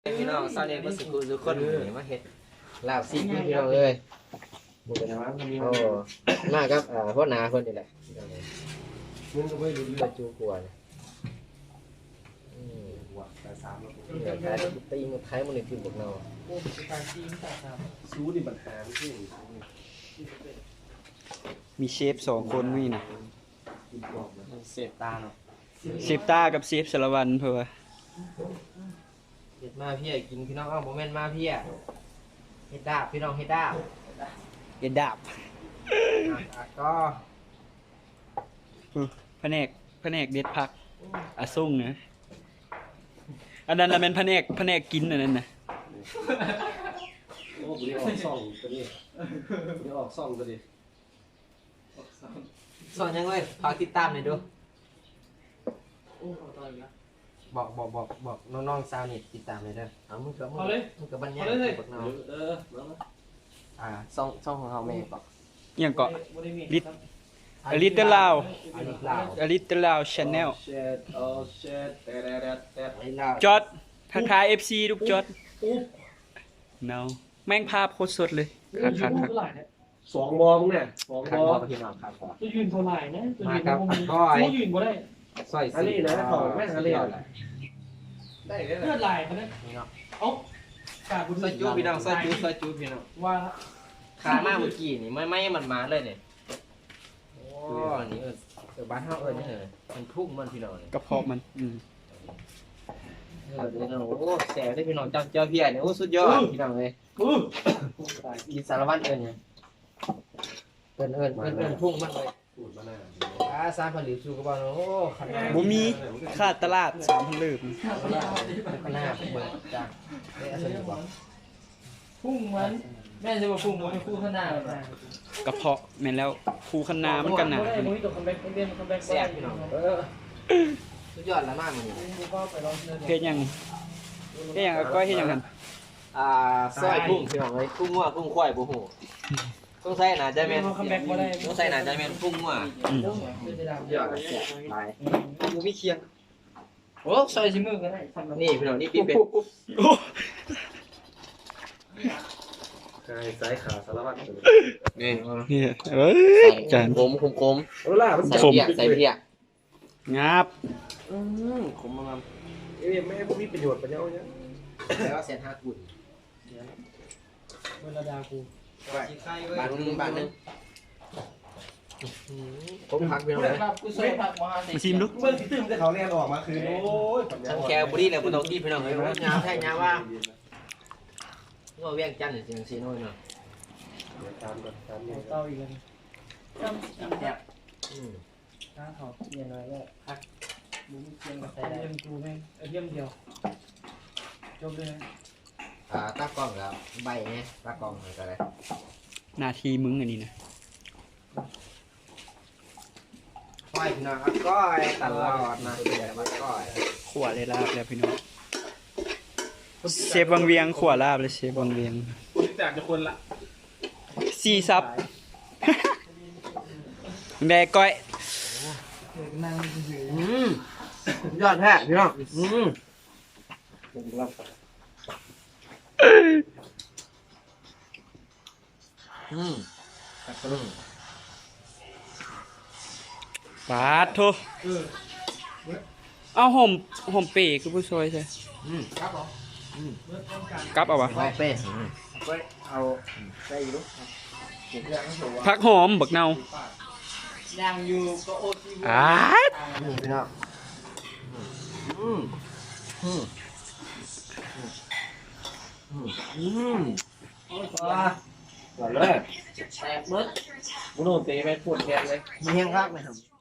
ພີ່ນ້ອງຊາວເນັດເບິດສູ່ຜູ້ສູ່ຄົນ ມື້ນີ້ມາເຮັດລາບຊີ້ນ ພີ່ນ້ອງເອີຍ. ໂອ້ ມາກັບ ເອີ ຫົວໜ້າເພິ່ນນີ້ແຫຼະ ມັນກໍບໍ່ໄດ້ດຸນເລີຍ ຈູກວ່ານີ້ ອືມ ແຕ່ສາມແລ້ວ ເອີ ແຕ່ຕີນໄທມັນນີ້ຄືບັກເນົ່າ ໂອ້ ຊິຕາຍ ຕີນຕາຍສາມ ຊູນີ້ບັນຫາມັນຄື ມີເຊຟສອງຄົນມື້ນີ້ນະ ເຊຟຕາເນາະ ເຊຟຕາກັບເຊຟສາລະວັນ ເພິ່ນວ່າ ເຮັດມາເພຍກິນ ພີ່ນ້ອງ. ເອົ້າ ບໍ່ແມ່ນມາເພຍ ເຮັດດາບ ພີ່ນ້ອງ ເຮັດດາບ ເຮັດດາບ ອ່ະ ກໍ ອື ພະແນກ ພະແນກເດັດຜັກ ອາສົງນະ ອັນນັ້ນລະແມ່ນພະແນກ ພະແນກກິນອັນນັ້ນນະ. ໂອ້ ບໍ່ໄດ້ອອກຊ່ອງຕົວນີ້ ບໍ່ໄດ້ອອກຊ່ອງຕົວນີ້. ສອນຫຍັງເວີຍ ຝາກຕິດຕາມແດ່ດູ ໂອ້ ເອົາຕໍ່ອີກລະ ບອກ ບອກ ບອກ ບອກນ້ອງໆຊາວເນັດຕິດຕາມແດ່ເດີ. ເອົາ ມຶງກໍ ມຶງ ເອົາເລີຍ ມຶງກໍບັນຍາຍ ເອົາເລີຍ ບັກເນົ່າ ເອີ ເອີ ມາ ມາ ອ່າ ຊ່ອງ ຊ່ອງຂອງເຮົາແມ່ນຫຍັງເກາະ ລິດ ອາລິດເດີລາວ ອາລິດລາວ ອາລິດເດີລາວ Channel ຈອດ ທັກທາຍເອັຟຊີລູກ ຈອດ ເນົ່າ ແມ່ງພາບໂຄດສົດເລີຍ ຄັກໆໆ. ສອງໝໍ້ມຶງນະ ສອງໝໍ້ ຄັກບໍ່ພີ່ນ້ອງ ຄັກບໍ່? ຕົວຢືນເທົ່າຫຼາຍນະ ຕົວຢືນບໍ່ມີ ຕົວຢືນບໍ່ໄດ້ ຊ່ອຍ ອັນນີ້ນະ ເຂົ້າມາອັນນີ້ ໄດ້ເລີຍ ເລືອດຫຼາຍປານນັ້ນ ເນາະ. ເອົ້າ ກາດບໍ່ຖືກ ຊ່ອຍຈຸພີ່ນ້ອງ ຊ່ອຍຈຸ ຊ່ອຍຈຸພີ່ນ້ອງ ວ່າ ຂາມາມື້ກີ້ນີ້ ໄໝ້ໆ ມັນມາເລີຍນີ້. ໂອ້ ນີ້ເອີ້ນ ເອີ ບ້ານເຮົາເອີ້ນຫຍັງ ເອີ ມັນພຸ້ງມັນ ພີ່ນ້ອງ ນີ້ ກະເພາະມັນ ອືມ ເອີ ໂອ້ ແຊບເດ້ພີ່ນ້ອງ ຈ້ຳແຈ່ວເພຍນີ້ ໂອ້ ສຸດຍອດ ອື ພີ່ນ້ອງເອີຍ. ອື ອີສານລະວັນເອີ້ນຫຍັງ? ເອີ້ນ ເອີ້ນ ເອີ້ນ ເອີ້ນພຸ້ງມັນເລີຍ. ອ່າ ສາມພັນລີບ ສູ່ກັບເຮົາ ໂອ້ ຂະໜາດ ບໍ່ມີ ຂາດຕະຫຼາດ ສາມພັນລີບ ຂະໜາດເບິ່ງຈ້າ ເອີ ອັນນີ້ບໍ່ ພຸ້ງມັນ ແມ່ນຊິບໍ່ ພຸ້ງມັນ ຄູ່ຄະນາ ກະເພາະ ແມ່ນແລ້ວ ຄູ່ຄະນາມັນກະໜາ ບໍ່ມີຕົວຄອມແບັກ ບໍ່ມີຕົວຄອມແບັກ ແຊບພີ່ນ້ອງ ເອີ ສຸດຍອດລະມາມື້ນີ້. ເຮັດຫຍັງ ເຮັດຫຍັງ ອາກ້ອຍເຮັດຫຍັງຫັ້ນ? ອ່າ ຊອຍພຸ້ງພີ່ນ້ອງເອີຍ ພຸ້ງງົວພຸ້ງຄວາຍບໍ່ຮູ້ ສົງໄສໜ້າຈະແມ່ນ ສົງໄສໜ້າຈະແມ່ນພຸ້ງງົວ ອືມ ສຸດຍອດ ແຊບຫຼາຍ ບໍ່ມີຄຽງ ໂອ້ ຊອຍຊິມືກໍໄດ້ ນີ້ພີ່ນ້ອງ ນີ້ປີເປັດ ໃສ່ຂາສາລະວັດ ນີ້ ນີ້ ເອີຍ ຈານ ຂົມໆ ເວລາມັນ ໃສ່ເພຍ ໃສ່ເພຍ ງາບ ອືມ ຂົມງາມ ເອີຍ ແມ່ບໍ່ມີປະໂຫຍດປະເຍົາຫຍັງ ແຕ່ວ່າແສນຫ້າກຸນ ເວລາດ່າກູ ບາດໜຶ່ງ ບາດໜຶ່ງ ອືມ ຜົມຜັກພີ່ນ້ອງເອີຍ ມາຊີມດູ ເບິ່ງຊິຕື່ມແຕ່ເຂົາແລ່ນອອກມາຄືນ ໂອ້ຍ ທັງແຄວບໍ່ດີແລ້ວ ບໍ່ຕ້ອງກິນພີ່ນ້ອງເອີຍ ຍາວແທ້ຍາວວ່າ ເວົ້າວຽງຈັນຈັ່ງຊີ້ໂນ້ຍເນາະ ຕາມກັນ ຕາມນີ້ ເອົາເຕົາອີກແລ້ວ ແຊບ ອືມ. ຖ້າເຂົາເຄຍໜ້ອຍແລ້ວ ພັກ ບໍ່ມີຄຽງກໍໃສ່ໄດ້ ກະທຽມຈູແມ່ນ ກະທຽມດຽວ ຈົບເລີຍ. ອ່າ ຕາກ້ອງກໍໃບ້ແດ່ ຕາກ້ອງກໍໄດ້ ໜ້າທີ່ມຶງອັນນີ້ນະ ກ້ອຍພີ່ນ້ອງ ອາກ້ອຍຕະຫຼອດນະ ອາກ້ອຍ ຂົ້ວໄດ້ລາບແລ້ວພີ່ນ້ອງ ເຊຟວັງວຽງ ຂົ້ວລາບເລີຍ ເຊຟວັງວຽງ ຄົນຮູ້ຈັກຈັກຄົນລະ ສີ່ສັບ ແດ່ກ້ອຍ ອືມ ຍອດແທ້ພີ່ນ້ອງ ອືມ ອືມ ປາດໂທ ເອີ ເອົາ ຫອມ ຫອມເປຄືບໍ່ຊອຍໃສ່ ອືມ ຄັບເອົາ ອືມ ກັບເອົາຫວາ ຫອມເປ ອືມ ເອົາໃສ່ຢູ່ ຜັກຫອມ ບັກເນົ່າ ຍ່າງຢູ່ກໍໂອຊີ ອ້າຍ ອືມ ພີ່ນ້ອງ ອືມ ອືມ ອືມ ອືມ ອືມ ວ້າ ສວຍເລີຍ ແຊບເບີດ ບໍ່ໂດນເຕະໄປໂຄດແຄນເລີຍ ມີແຮງຄັກເລີຍ.